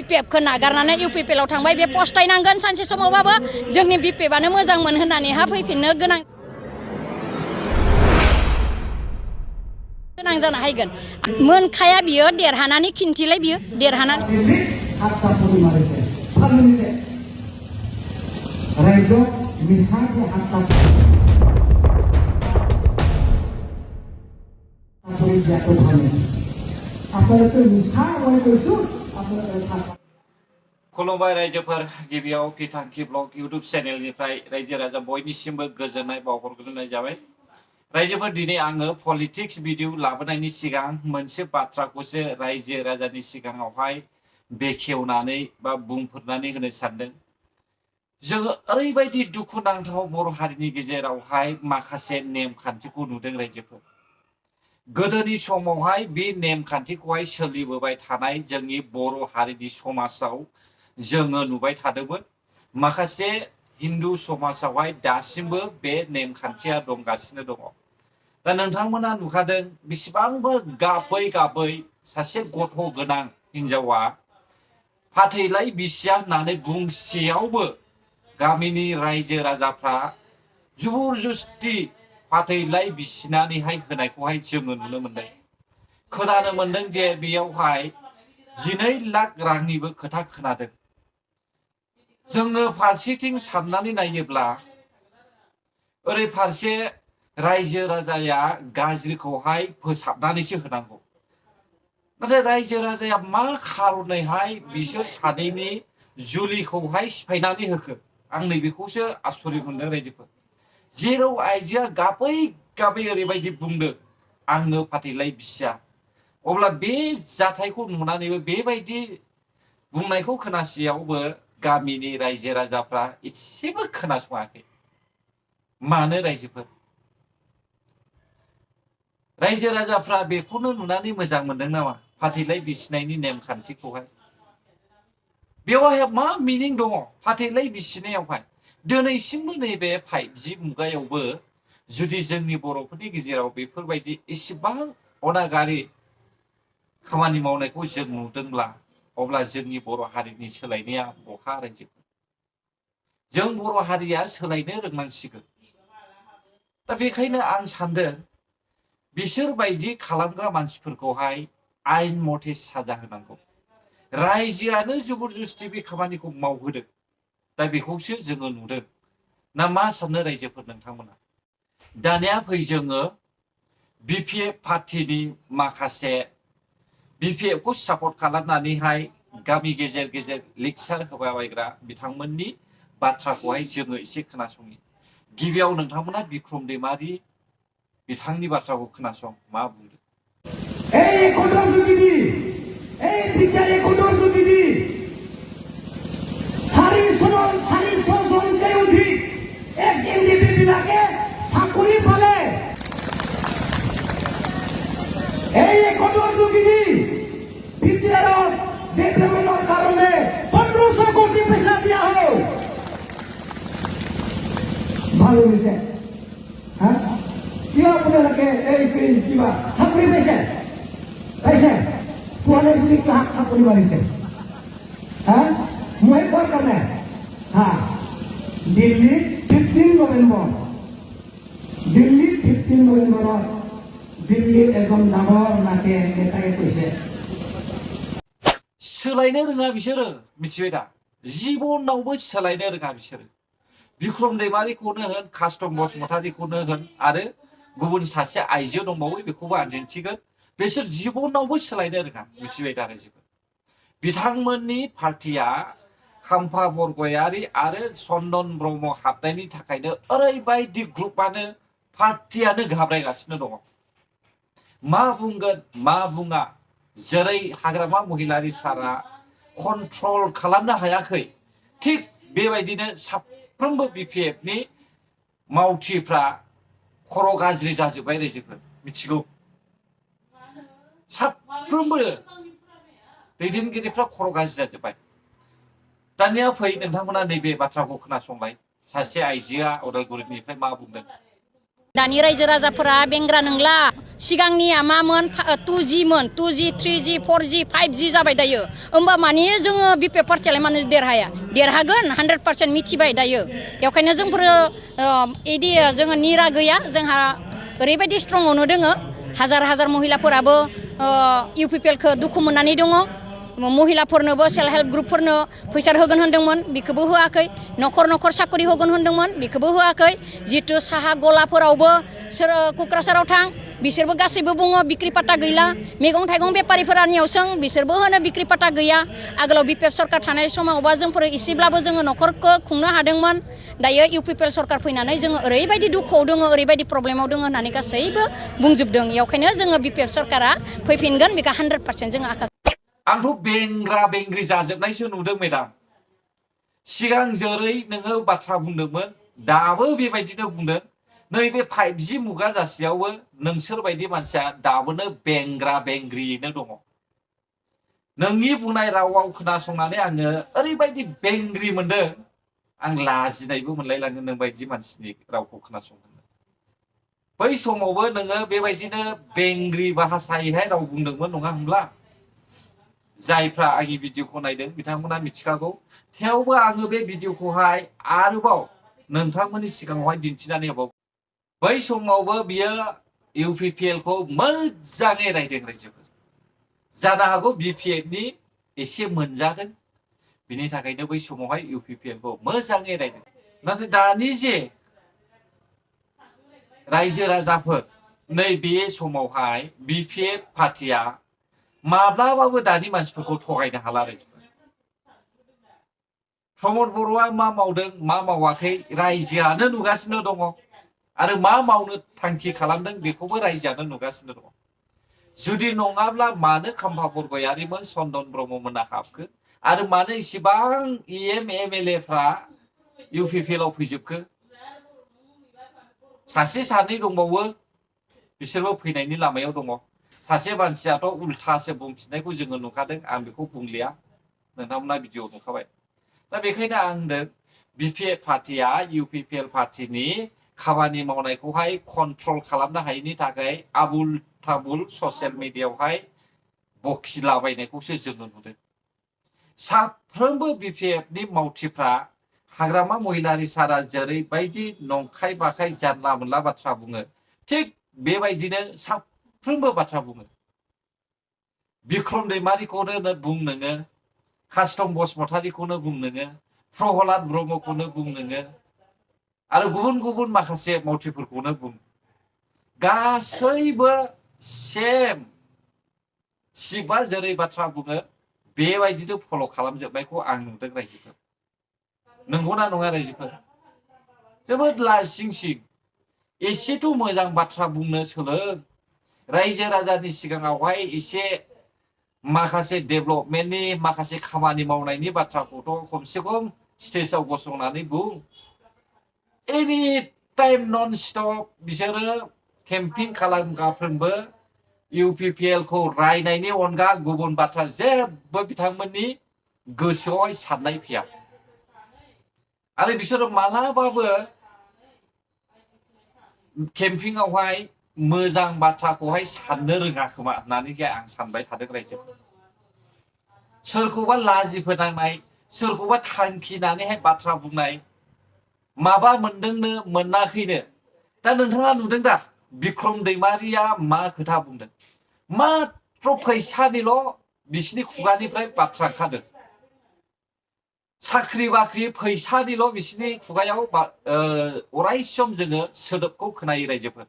बिपिएफखौ नागारनानै इउपिपिएलआव थांबाय बे पस्टायनांगोन सानसे समावबाबो जोंनि बिपिएफआनो मोजांमोन होननानै फैफिननो गोनां जानो हायगोन मोनखाया बियो देरहानानै खिन्थिलाय बियो देरहानानै खुलुमबाय रायजोफोर गिबियाव पिथांखि ब्लग इउट्यूब चेनेलनिफ्राय रायजो राजा बयनिसिमबो गोजोननाय बावहरग्रोनाय जाबाय रायजोफोर दिनै आङो पलिटिक्स भिडिअ लाबोनायनि सिगां मोनसे बाथ्राखौसो रायजो राजानि सिगाङावहाय बेखेवनानै बा बुंफोरनानै होनो सानदों जोङो ओरैबायदि दुखुनांथाव बर' हारिनि गेजेरावहाय माखासे नेमखान्थिखौ नुदों रायजोफोर गोदोनि समावहाय बे नेमखान्थिखौहाय सोलिबोबाय थानाय जोंनि बर' हारिनि समाजाव जोङो नुबाय थादोंमोन माखासे हिन्दु समाजावहाय दासिमबो बे नेमखान्थिया दंगासिनो दङ दा नोंथांमोना नुखादों बेसेबांबो गाबै सासे गथ' गोनां हिनजावा फाथैलाय बिसिया होननानै बुंसेयावबो गामिनि रायजो राजाफ्रा जुबुर जुस्ति फाथैलाय बिसिनानैहाय होनायखौहाय जोङो नुनो मोनदों खोनानो मोनदों जे बेयावहाय 12 लाख रांनिबो खोथा खोनादों जोङो फारसेथिं साननानै नायोब्ला ओरै फारसे रायजो राजाया गाज्रिखौहाय फोसाबनानैसो होनांगौ नाथाय रायजो राजाया मा खारनैहाय बिसोर सानैनि जुलिखौहाय सिफायनानै होखो आं नैबेखौसो आसरित मोनदों रायजोफोर जेराव आइजोआ गाबै ओरैबायदि बुंदों आंनो फाथैलाय बिसिया अब्ला बे जाथायखौ नुनानैबो बेबायदि बुंनायखौ खोनासेयावबो गामिनि रायजो राजाफ्रा एसेबो खोनासङाखै मानो रायजो राजाफ्रा बेखौनो नुनानै मोजां मोनदों नामा फाथैलाय बिसिनायनि नेमखान्थिखौहाय बेवहाय मा मिनिं दङ फाथैलाय बिसिनायावहाय दिनैसिमबो नैबे 5G मुगायावबो जुदि जोंनि बर'फोरनि गेजेराव बेफोरबायदि एसेबां अनागारि खामानि मावनायखौ जों नुदोंब्ला अब्ला जोंनि बर' हारिनि सोलायनाया बहा रायजोफोर जों बर' हारिया सोलायनो रोंनांसिगोन दा बेखायनो आं सानदों बिसोर बायदि खालामग्रा मानसिफोरखौहाय आयेन मथे साजा होनांगौ रायजोआनो जबरदस्ति बे खामानिखौ मावहोदों दा बेखौसो जोङो नुदों ना मा साननो रायजोफोर नोंथांमोना दानिया फै जोङो बिपिएफ पार्टीनि माखासे बिपिएफखौ सापर्ट खालामनानैहाय गामि गेजेर लेक्सार होबायग्रा बिथांमोननि बाथ्राखौहाय जोङो एसे खोनासङि गिबियाव नोंथांमोना बिक्रम दैमारि बिथांनि बाथ्राखौ खोनासं मा बुंदों কারণে 1500 কোটি পয়সা দেওয়া হোক ভালো হয়েছে হ্যাঁ কি আপনাদেরকে এই কিবা চাকরি পাইছে তোয়ালে যদি হাত চাকরি মারিছে হ্যাঁ মই কোৱাৰ কাৰণে হ্যাঁ দিল্লী 15 নৱেম্বৰ দিল্লীৰ এজন ডাঙৰ নেতাই কৈছে सोलायनो रोङा बिसोरो मिथिबाय दा जिबनावबो सोलायनो रोङा बिसोरो बिक्रम दैमारिखौनो होन कास्टम बसुमतारीखौनो होन आरो गुबुन सासे आइजो दंबावो बेखौबो आं दिन्थिगोन बिसोर जिबनावबो सोलायनो रोङा मिथिबाय दा रायजोफोर बिथांमोननि पार्टिया खाम्फा बरगयारि आरो चन्दन ब्रह्म हाबनायनि थाखायनो ओरैबायदि ग्रुपआनो पार्टियानो घाबरायगासिनो दङ मा बुंगोन मा बुङा जेरै हाग्रामा महिलारि सारा कन्ट्रल खालामनो हायाखै थिग बेबायदिनो साफ्रोमबो बिपिएफनि मावथिफ्रा खर' गाज्रि जाजोब्बाय रायजोफोर मिथिगौ साफ्रोमबो दैदेनगिरिफ्रा खर' गाज्रि जाजोब्बाय दानिया फै नोंथांमोना नैबे बाथ्राखौ खोनासंलाय सासे आइजोआ उदालगुरिनिफ्राय मा बुंदों दानि रायजो राजाफोरा बेंग्रा नंला सिगांनिया मामोन 2G मोन 2G 3G 4G 5G जाबाय दायो होमबा माने जोङो बिपि पार्टियालाय मानो देरहागोन 100% मिथिबाय दायो बेखायनो जोंफोरो इदि जोङो निरा गैया जोंहा ओरैबायदि स्ट्रंआवनो दोङो हाजार महिलाफोराबो इउपिपिएलखौ दुखु मोननानै दङ महिलाफोरनोबो सेल्फ हेल्प ग्रुपफोरनो फैसा होगोन होनदोंमोन बेखौबो होआखै न'खर साखरि होगोन होनदोंमोन बेखौबो होआखै जितु साहा गलाफोरावबो सोर क'क्राझाराव थां बिसोरबो गासैबो बुङो बिक्रि पाटा गैला मैगं थाइगं बेपारिफोरानियाव सों बिसोरबो होनो बिक्रि पाटा गैया आगोलाव बिपिएफ सरकार थानाय समावबा जोंफोर एसेब्लाबो जोङो न'खरखौ खुंनो हादोंमोन दायो इउपिपिएल सरकार फैनानै जोङो ओरैबायदि दुखुआव दङ ओरैबायदि प्रब्लेमाव दङ होननानै गासैबो बुंजोबदों बेखायनो जोङो बिपिएफ सरकारा फैफिनगोन बेखौ 100% जोङो आखा आंथ' बेंग्रा बेंग्रि जाजोबनायसो नुदों मेडाम सिगां जेरै नोङो बाथ्रा बुंदोंमोन दाबो बेबायदिनो बुंदों नैबे 5G मुगा जासेयावबो नोंसोर बायदि मानसिया दाबोनो बेंग्रा बेंग्रियैनो दङ नोंनि बुंनाय रावाव खोनासंनानै आङो ओरैबायदि बेंग्रि मोनदों आं लाजिनायबो मोनलायलाङो नों बायदि मानसिनि रावखौ खोनासंनो बै समावबो नोङो बेबायदिनो बेंग्रि भाषायैहाय राव बुंदोंमोन नङा होनब्ला जायफ्रा आंनि भिडिअखौ नायदों बिथांमोना मिथिखागौ थेवबो आङो बे भिडिअखौहाय आरोबाव नोंथांमोननि सिगाङावहाय दिन्थिनानै होबाव बै समावबो बियो इउपिपिएलखौ मोजाङै रायदों रायजोफोर जानो हागौ बिपिएफनि एसे मोनजादों बिनि थाखायनो बै समावहाय इउपिपिएलखौ मोजाङै रायदों नाथाय दानि जे रायजो राजाफोर नैबे समावहाय बिपिएफ पार्टिया माब्लाबाबो दानि मानसिफोरखौ थगायनो हाला प्रमद बर'आ मा मावदों मा मावाखै रायजोआनो नुगासिनो दङ आरो मा मावनो थांखि खालामदों बेखौबो रायजोआनो नुगासिनो दङ जुदि नङाब्ला मानो खाम्फा बरगयारिमोन चन्दन ब्रह्ममोना हाबखो आरो मानो इसेबां एमएलएफ्रा इउपिपिएलआव फैजोबखो सासे सानै दंबावो बिसोरबो फैनायनि लामायाव दङ सासे मानसियाथ' उल्थासो बुंफिननायखौ जोङो नुखादों आं बेखौ बुंलिया नोंथांमोना भिडिअ नुखाबाय दा बेखायनो आं होनदों बिपिएफ पार्टिया इउपिपिएल पार्टिनि खामानि मावनायखौहाय कन्ट्रल खालामनो हायैनि थाखाय आबुल थाबुल ससियेल मिडियायावहाय बखिलाबायनायखौसो जोङो नुदों साफ्रोमबो बिपिएफनि मावथिफ्रा हाग्रामा महिलारि सारा जेरैबायदि नंखाय बाखाय जानला मोनला बाथ्रा बुङो थिग बेबायदिनो साफ्रोमबो बाथ्रा बुङो बिक्रम दैमारिखौनो बुं नोङो कास्टम बसुमतारिखौनो बुं नोङो प्रहलाद ब्रह्मखौनो बुं नोङो आरो गुबुन गुबुन माखासे मावथिफोरखौनो बुं गासैबो सेम सिबा जेरै बाथ्रा बुङो बेबायदिनो फल' खालामजोबनायखौ आं नुदों रायजोफोर नंगौना नङा रायजोफोर जोबोद लासिंसिं एसेथ' मोजां बाथ्रा बुंनो सोलों रायजो राजानि सिगाङावहाय एसे माखासे डेभेलपमेन्टनि माखासे खामानि मावनायनि बाथ्राखौथ' खमसे खम स्टेजाव गसंनानै बुं एनि टाइम नन स्टप बिसोरो केम्पिं खालामगाफ्रोमबो इउपिपिएलखौ रायनायनि अनगा गुबुन बाथ्रा जेबो बिथांमोननि गोसोआवहाय साननाय फैया आरो बिसोरो मालाबाबो केम्पिंआवहाय मोजां बाथ्राखौहाय साननो रोङा खोमा होननानै आं सानबाय थादों रायजो सोरखौबा लाजि फोनांनाय सोरखौबा थांखिनानैहाय बाथ्रा बुंनाय माबा मोनदोंनो मोनाखैनो दा नोंथाङा नुदों दा बिक्रम दैमारिया मा खोथा बुंदों मात्र फैसानिल' बिसिनि खुगानिफ्राय बाथ्रा ओंखारदों साख्रि बाख्रि फैसानिल' बिसिनि खुगायाव अराय सम जोङो सोदोबखौ खोनायो रायजोफोर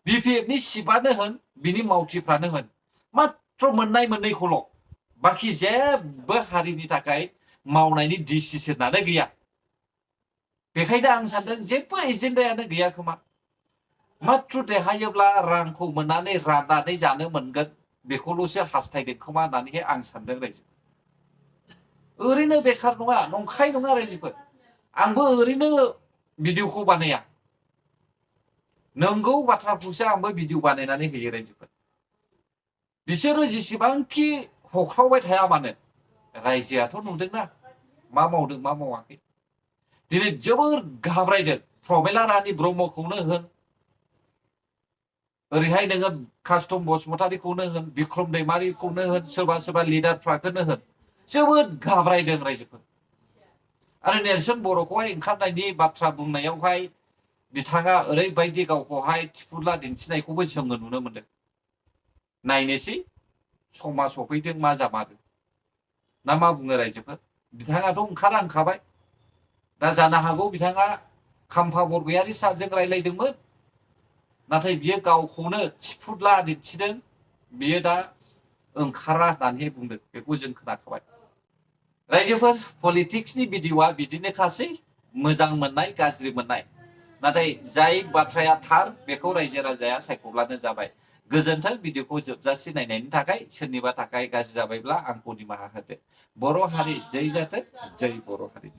बिपिएफनि सिबानो होन बिनि मावथिफ्रानो होन मात्र मोननाय मोननैखौल' बाखि जेबो हारिनि थाखाय मावनायनि डिसिसनानो गैया बेखायनो आं सानदों जेबो एजेन्डायानो गैया खोमा मात्र देहायोब्ला रांखौ मोननानै राननानै जानो मोनगोन बेखौल'सो हास्थायदों खोमा होननानैहाय आं सानदों रायजो ओरैनो बेखार नङा नंखाय नङा रायजोफोर आंबो ओरैनो भिडिअखौ बानाया नंगौ बाथ्राखौसो आंबो भिडिअ बानायनानै होयो रायजोफोर बिसोरो जेसेबांखि हख्रावबाय थाया मानो रायजोआथ' नुदोंना मा मावदों मा मावाखै दिनै जोबोर घाबरायदों प्रमेला रानि ब्रह्मखौनो होन ओरैहाय नोङो कास्टम बसुमतारीखौनो होन बिक्रम दैमारिखौनो होन सोरबा सोरबा लिडारफ्राखौनो होन जोबोद घाबरायदों रायजोफोर आरो नेरसोन बर'खौहाय ओंखारनायनि बाथ्रा बुंनायावहाय बिथाङा ओरैबायदि गावखौहाय थिफुला दिन्थिनायखौबो जोङो नुनो मोनदों नायनोसै समा सफैदों मा जामारो ना मा बुङो रायजोफोर बिथाङाथ' ओंखारहांखाबाय दा जानो हागौ बिथाङा खाम्फा बरगयारी साहजों रायलायदोंमोन नाथाय बियो गावखौनो थिफुला दिन्थिदों बियो दा ओंखारा होननानै बुंदों बेखौ जों खोनाखाबाय रायजोफोर पलिटिक्सनि भिडिअआ बिदिनोखासै मोजां मोननाय गाज्रि मोननाय नाथाय जाय बाथ्राया थार बेखौ रायजो राजाया सायख'ब्लानो जाबाय गोजोन्थों भिडिअखौ जोबजासे नायनायनि थाखाय सोरनिबा थाखाय गाज्रि जाबायब्ला आंखौ निमाहा होदो बर' हारि जै जाथों जै बर' हारि